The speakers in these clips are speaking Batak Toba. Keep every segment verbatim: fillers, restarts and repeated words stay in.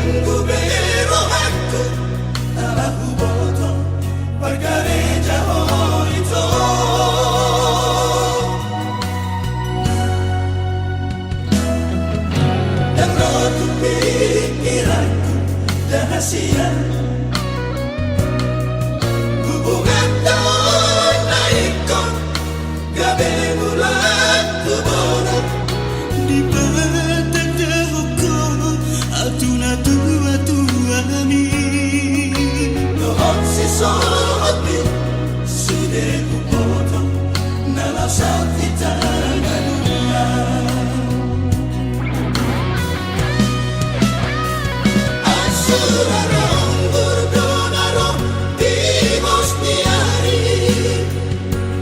Hubege rohangku ala huboto parkarejaon ito. Ndang ro tu pikiranku da hasian hubunganta on na ingkon gabe mulak tu bona. Dipatandaon ho atu natuatuami dohot sisohotmi, sude huboto na laos saut hita na dunian. Asura ronggur do na ro di pos ni ari.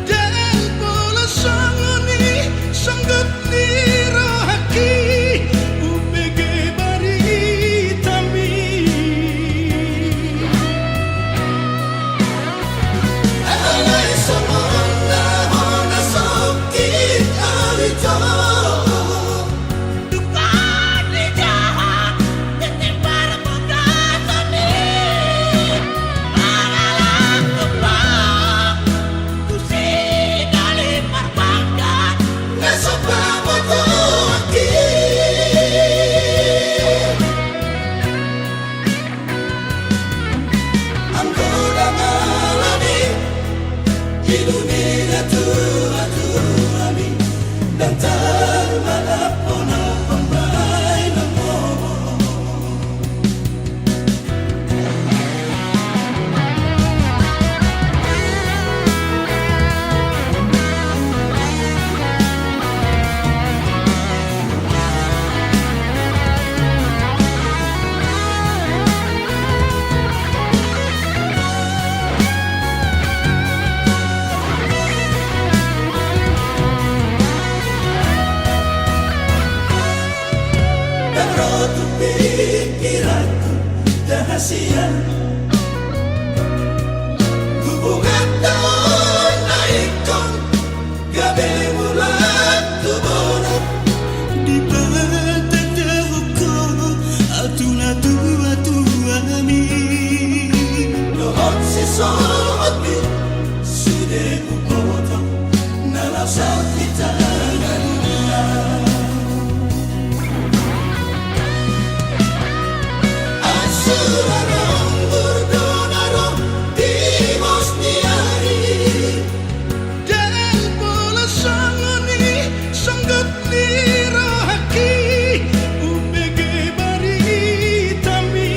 Ndang pola songon i songgot ni rohangki hubege baritami. Alai songon na hona songkit ari to. Tumpah ni jahat, titik parmuka seni. Mangalap tumpah, tusi dali marbangga. Na so pamotoki. Anggo dang alani i dunia tua-tuami, ndang tarmalap hona pambahenanmu. Ndang ro tu pikiranku da hasian hubunganta on na ingkon gabe mulak tu bona. Dipatandaon ho atu natuatuami dohot sisohotmi, sude huboto na laos saut hita na dunian. Asura ronggur do na ro di pos ni ari. Ndang pola songon i songgot ni rohangki hubege baritami.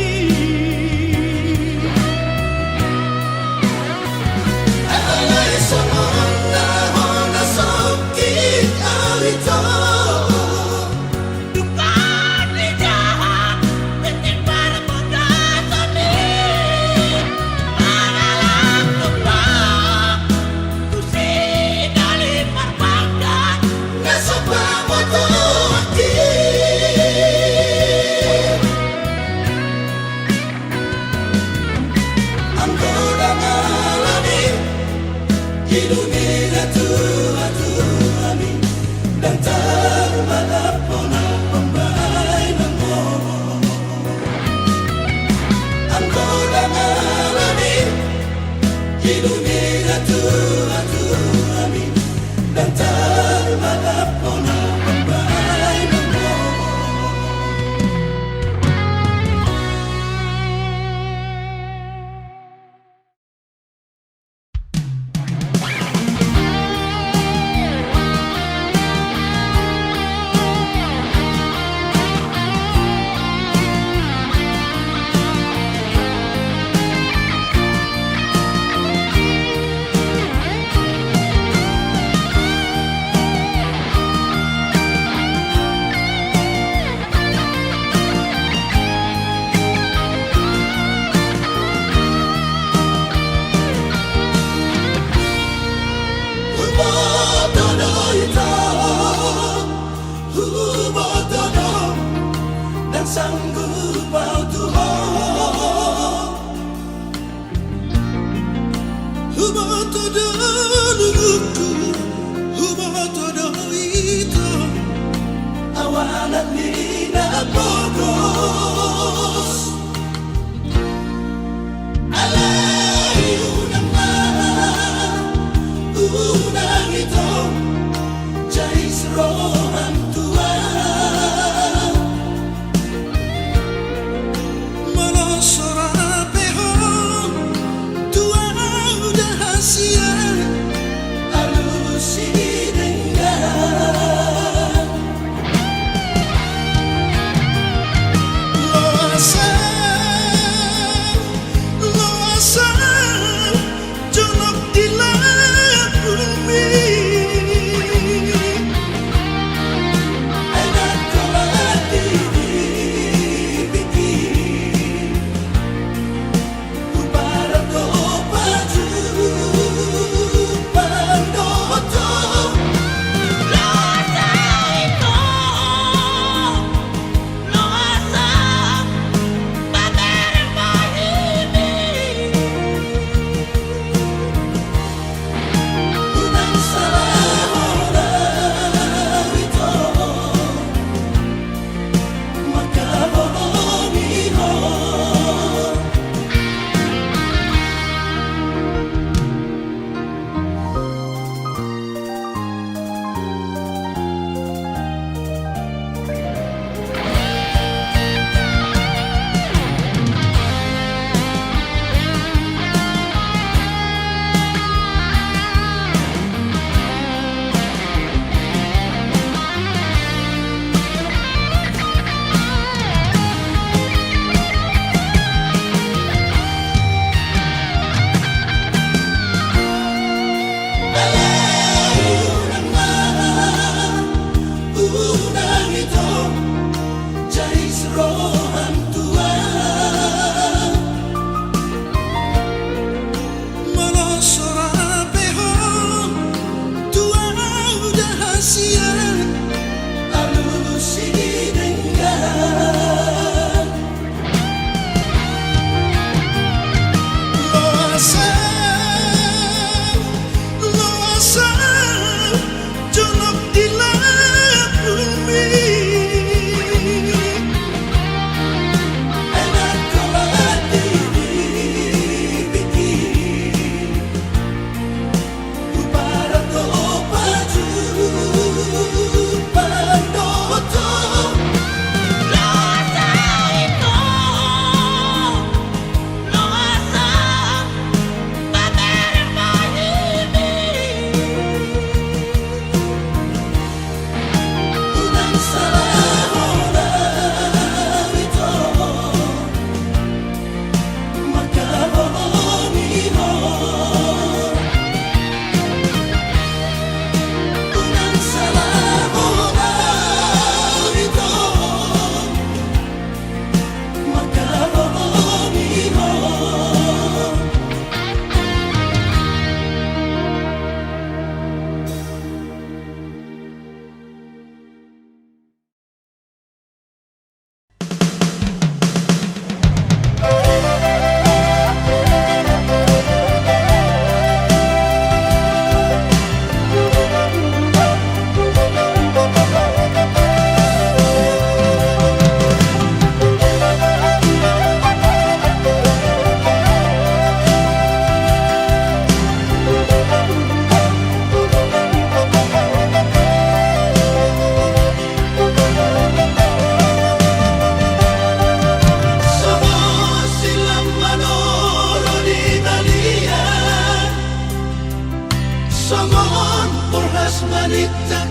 Songon borhat manintak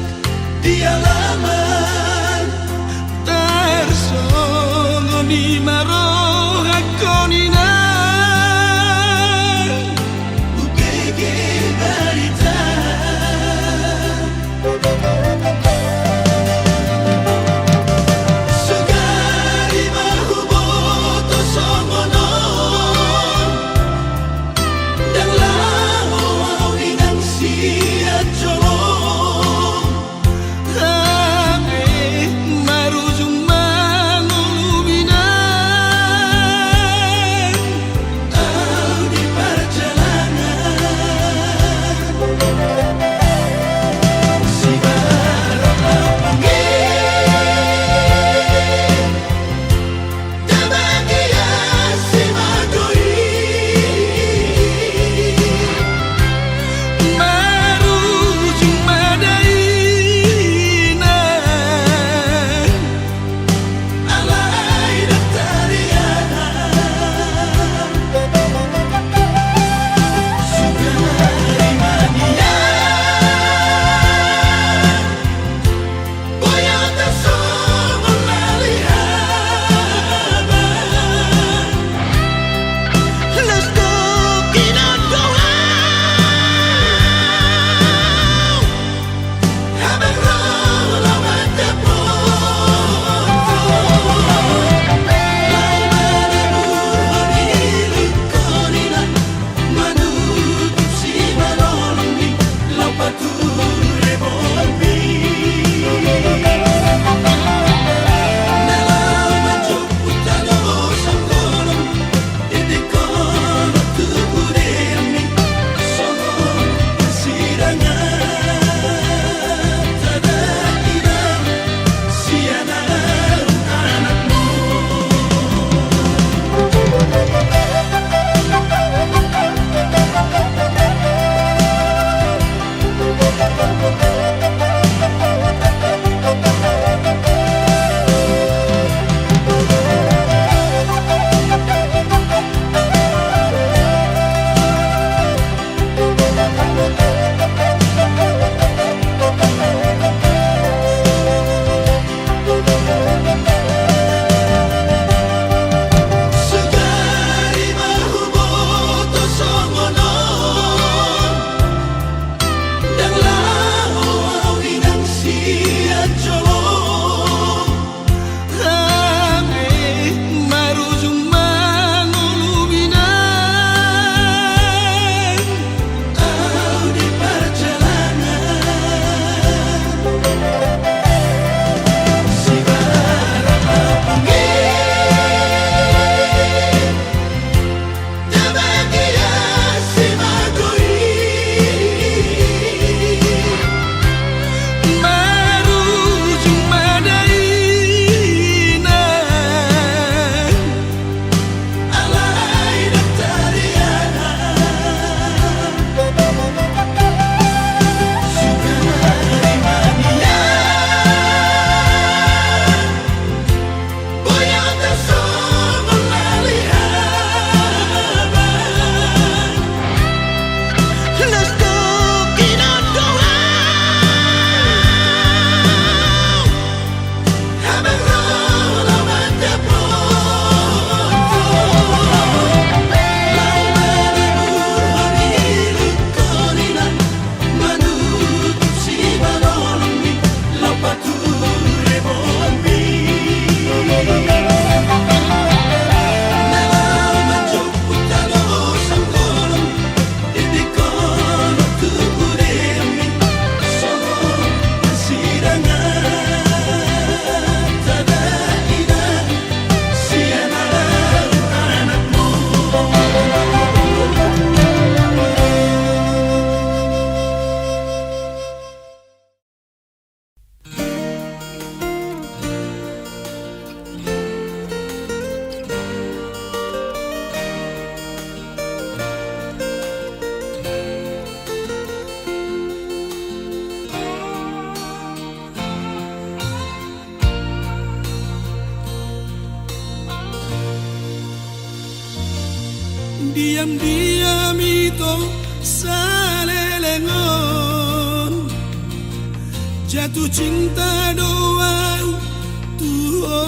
di alaman. Tarsongon i ma rohangkon inang, hubege barita. Sugari ma huboto songon on. Ndang laho au inang sian jolo. Hami marujung mangolu inang. Au di parjalanan. Sibarang lampung i. Sugari ma huboto songon on. Ndang laho au inang sian jolo. Hami marujung mangolu inang. Au di parjalanan. Sibarang lampung i. Diam-diam ito saleleng on. Jatuh cinta do au tu ho.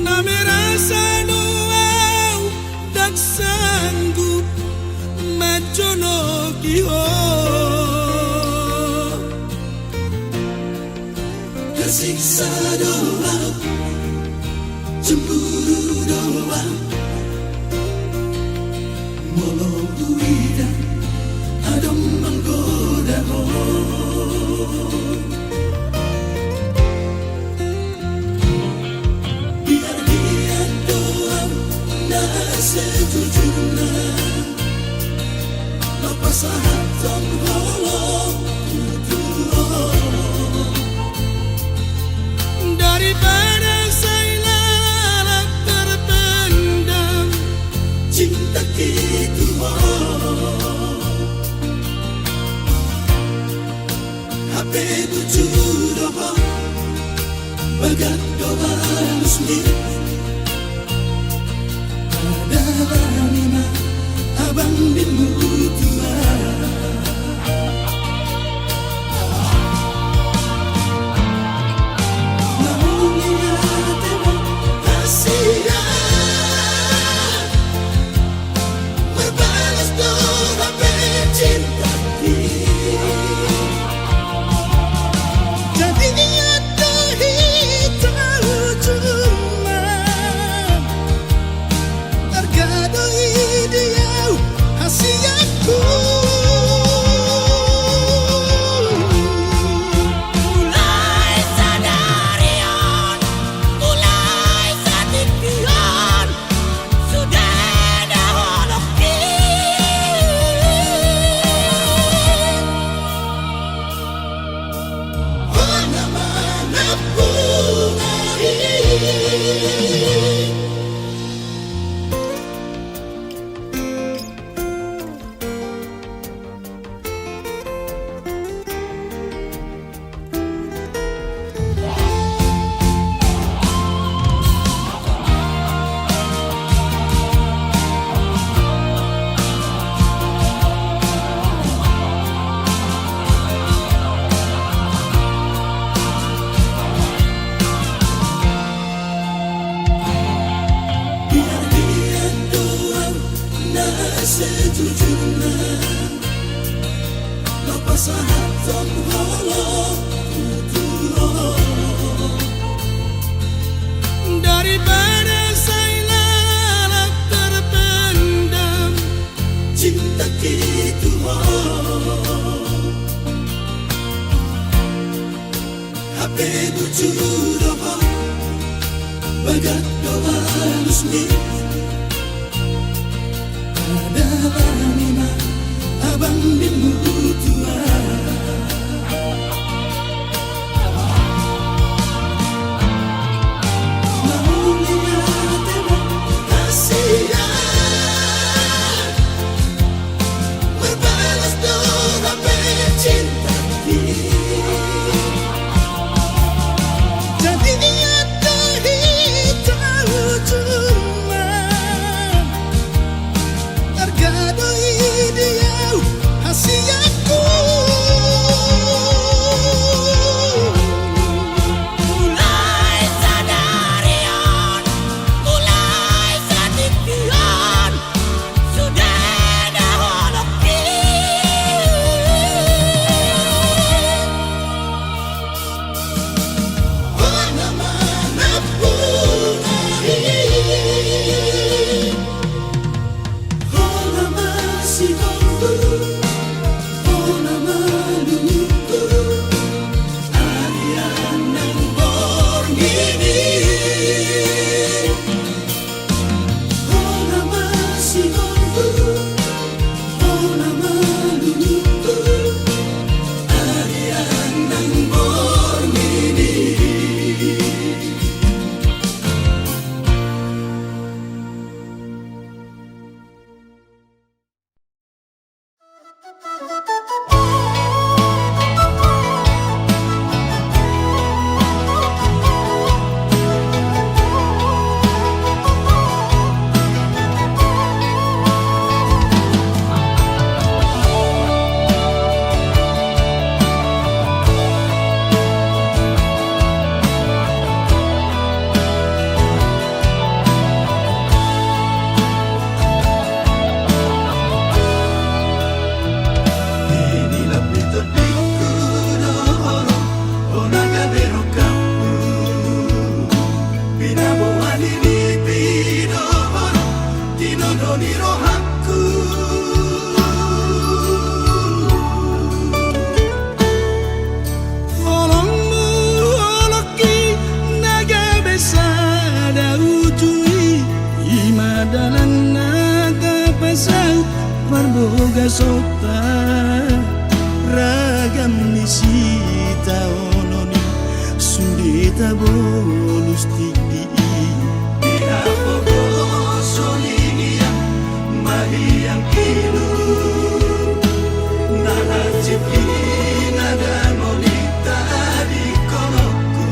Na merasa do au ndang sanggup manjonoki ho. Tersiksa do au, cemburu do au. Molo huida adong manggoda ho. Biar dia do au na sejujurna. Lopas sahat tong holong tutu ho. Daripada sai lalap terpendam cinta ki tu ho. Hape bujur do ho. Bagas do alusmi. Dalan i ma abang di mutua. Naung i ate ma hasian. Marbalas do hape cinta ki. Jadi ia do hita ujungna. Arga do i di au hasianku. Mulai sadari on, mulai saat on. Sude na holong i. Ho na mangampungi. Biar dia do au na sejujurna. Lopas sahat tong holong tutu ho. Daripada sai lalap terpendam cinta ki tu ho. Hape bujur do ho. Bagas do alusmi. Dalan i ma abang di mutua. Naung i ate ma hasian. Marbalas do hape cinta ki. Jadi ia do hita ujungna. Arga do i di au hasianku. Mulai sadari on, mulai saat on. Sude na holong i. Ho na mangampungi. Ho na masihol. Ho na malungun. Arian nang borngin i. Sota ragam ni sitaonon i, sude tabolus tingki i. Di na pogo soling i, mahiang ilu, na hansit i, na dangol i, tadingkononku.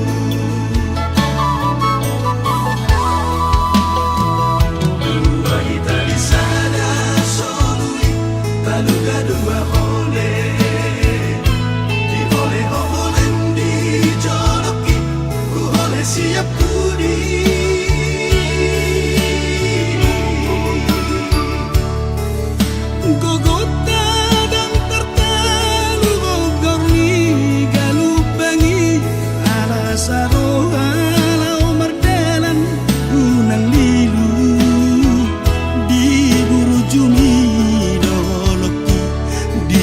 Dua hita di sada solu i, taluga dua hole. Di hole ho holem di jolok i, huhole sian pudi. Gogonta ndang tartalu, gogor ni galumbang i, ala saroha laho mardalan, unang lilu di burju ni dolok i, di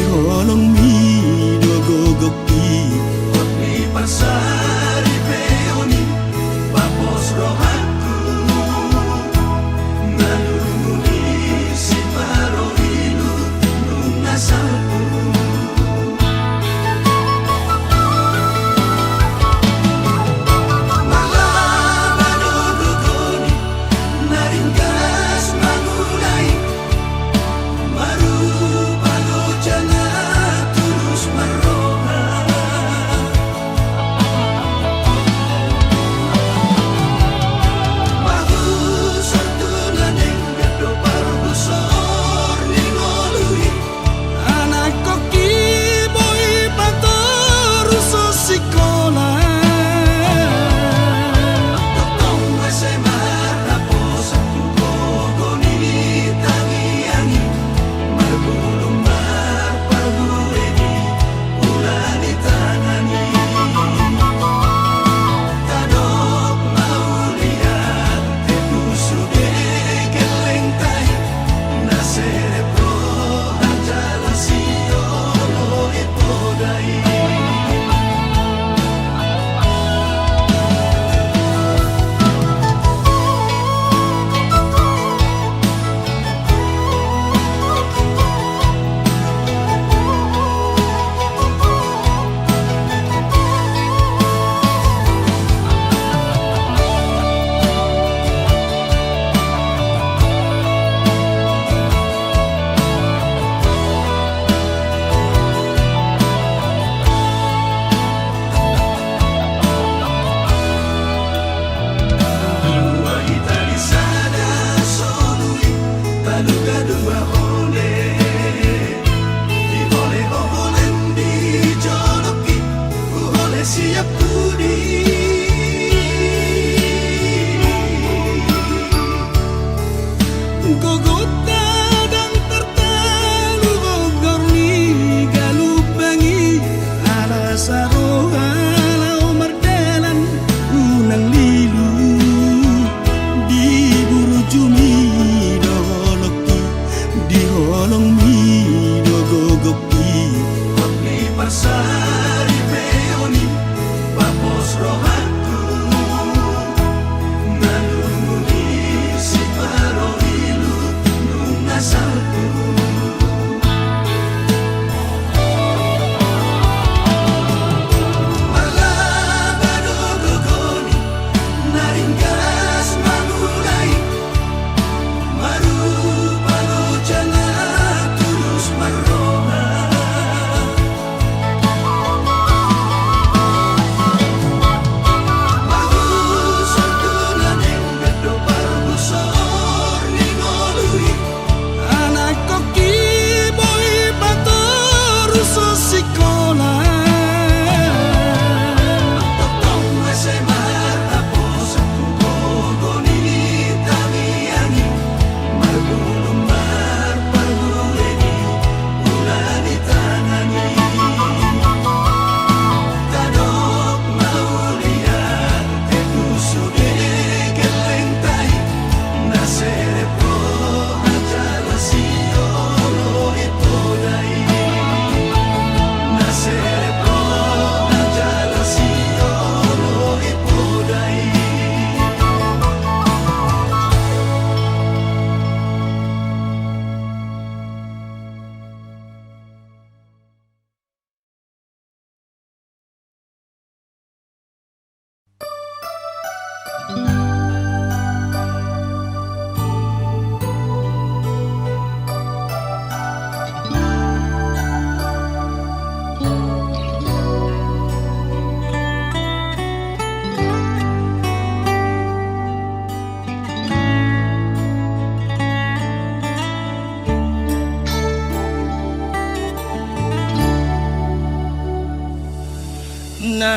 Na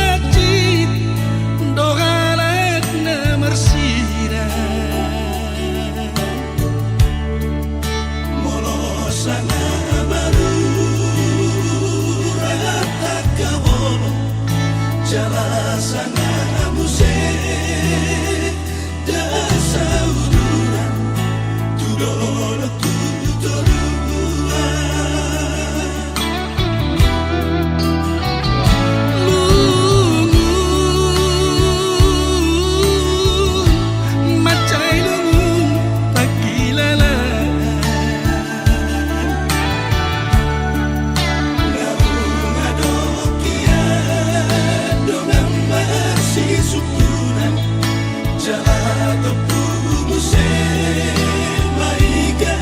hansit do halak na marsirang. Molo sanga marura angka holong, jala sanga muse dasa uduran tu dolok tu toruan. Lungun, mansai lungun pangkilalaan. Naung adong ia dongan masisungkunan, jala tompu muse maiga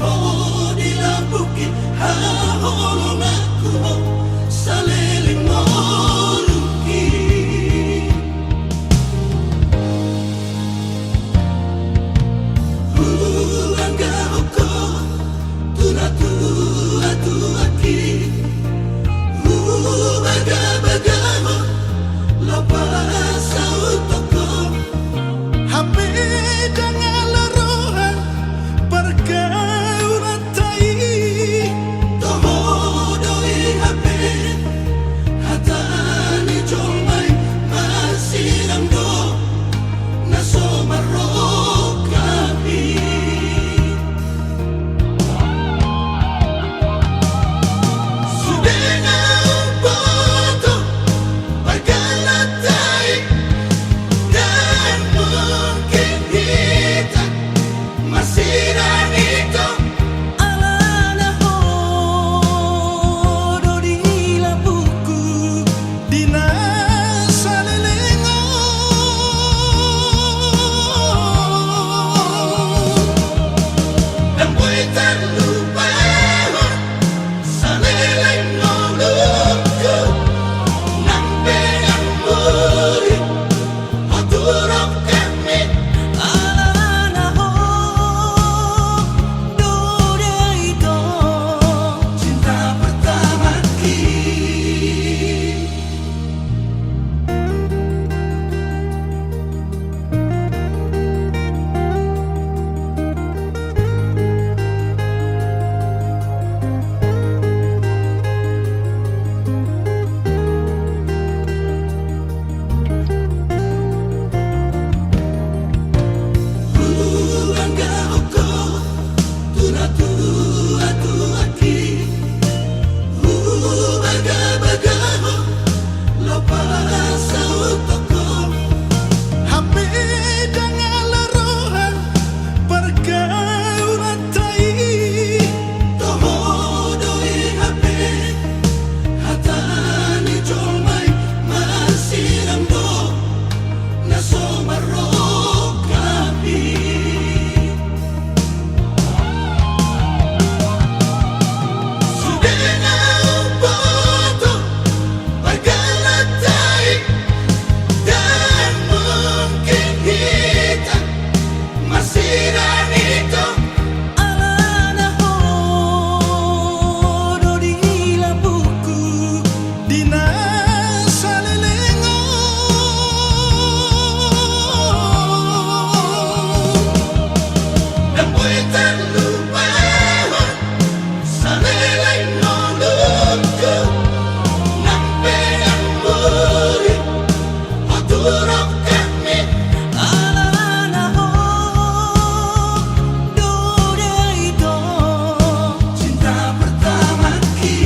Ho di lambungki, haholonganku ho, saleleng ngolungki. Huanggahon ho tu natuatuaki, hubagabagahon laho pasautkonku. Hape ndang ala roha pargaulanta i. Toho do i hape hata ni jolma i, masilang do na so marrongkap i. Sude na umboto pargaulanta i, ndang mungkin hita masilang i do. Alana ho do di lambungku di na saleleng on. Ndang boi tarlupahon saleleng ngolungku, nang pe ndang muli ho tu rongkapmi. Alana ho do da ito cinta pertamaki. Huanggahon ho tu natuatuaki, hubagabagahon laho pasautkonku. Hape ndang ala roha pargaulanta i. Toho do i hape hata ni jolma i, masilang do na so marrongkap i. Sude na umboto pargaulanta i, ndang mungkin hita masilang i do. Alana ho do di lambungku di na saleleng on. Ndang boi tarlupahon saleleng ngolungku, nang pe ndang muli ho tu rongkapmi. Alana ho do da ito cinta pertamaki.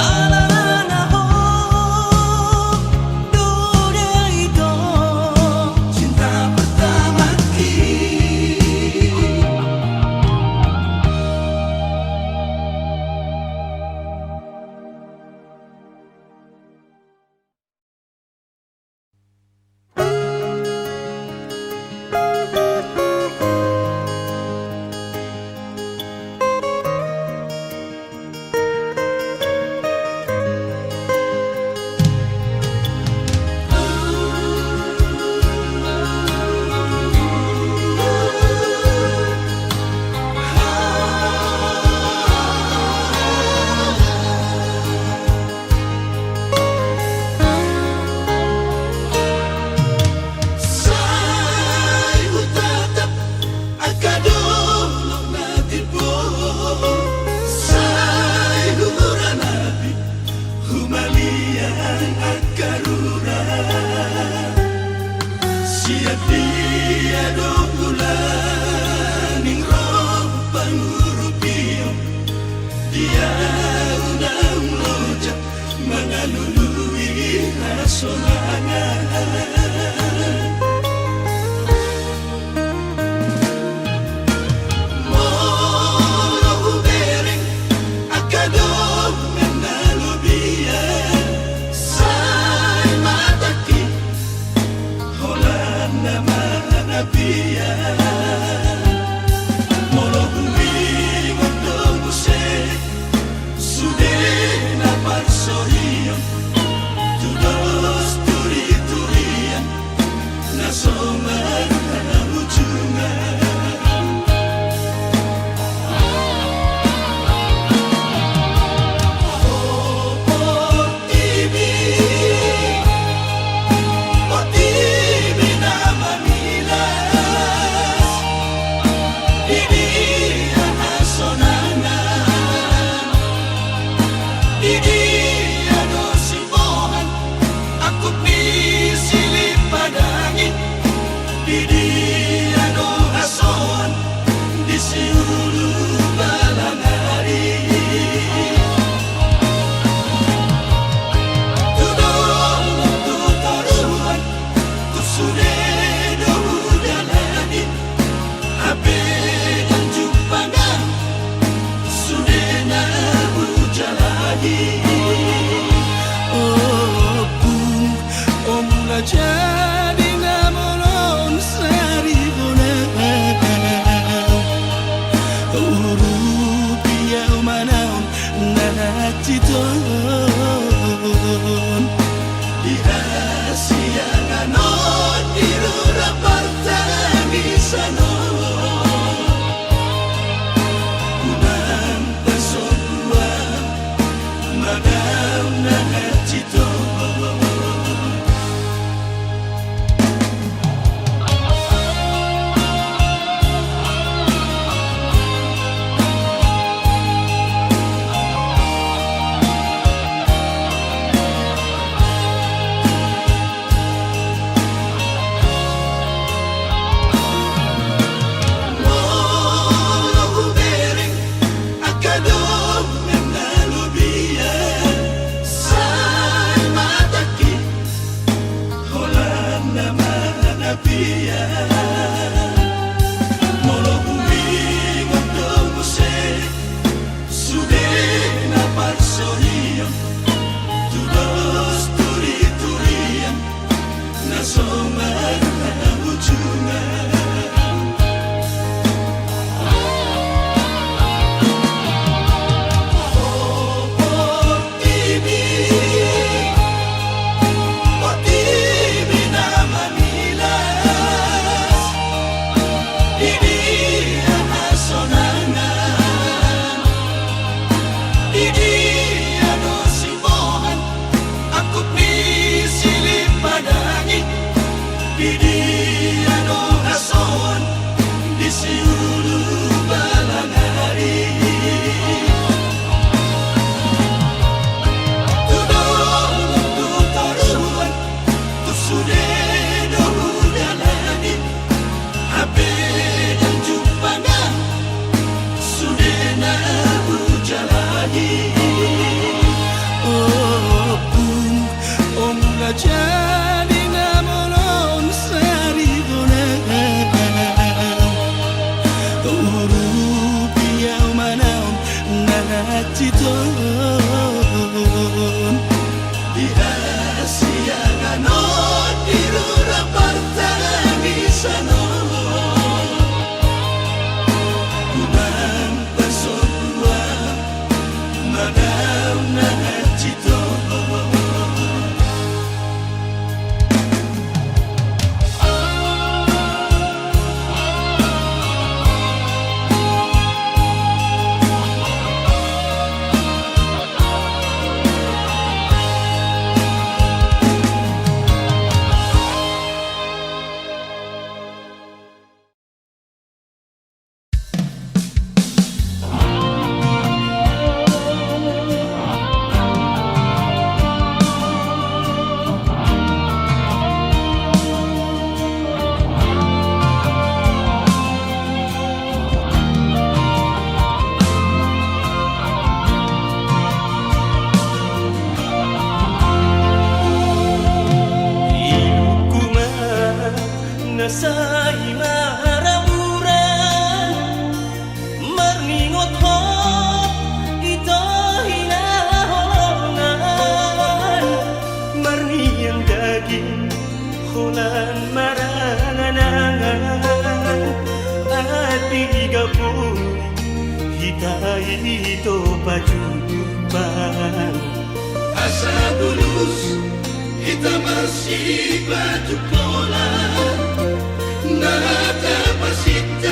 Alana ho do da ito cinta pertamaki. Sai hutatap angka dolok na timbo, sai huuranapi humaliang angka rura. Sian dia do hula ning ro pangurupion, dia unang loja mangalului hasonangan. Molo hubereng angka dongan na lobian, sai matangki holan na ma Molo huingot do muse sude na parsorion tu dos turiturian na so marhahujungan. Portibi, portibi na mamilas, di dia hasonangan, di dia do sibohan angkup ni silipad angin, di dia do hasoan di siulu balang ari. Tu dolok tu toruan, tu sude do hudalani, hape dang jumpa nang sude na hujalahi. Ompung, o mula jadi na molo on sari bona, urupi au manaon na hansit on. Di hasiangan on di rura partangisan on, unang pasombu au manaon na hansit on. Molo hubereng angka dongan na lobian, sai matangki holan na manapian. Molo huingot do muse sude na parsorion tu dos turiturian na so marhahujungan. O portibi, portibi na mamilas, di dia hasonangan, di dia do sibohan angkup ni silipad angin, di dia do hasoan di siulu balang ari. Tu dolok tu toruan, tu sude do hudalani, hape dang jumpa nang sude na hujalahi. Ompung, o mula jadi na molo on sari bona, urupi au manaon na hansit on. Di hasiangan on di rura partangisan on, unang pasombu au manaon na hansit on. Ilungku ma na sai maramuran, marningot hot ito hinaholongan, marnian daging holan marangan-angan. Gabung hita ito pajumpang. Asa bulus hita masipatupolan. Na tapasinta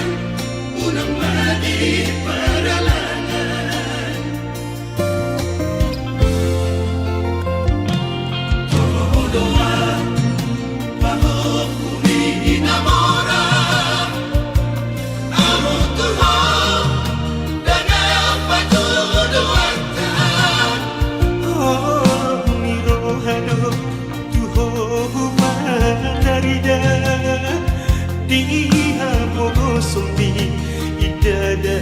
unang ma di paralangan. Di hapogoson ni inda da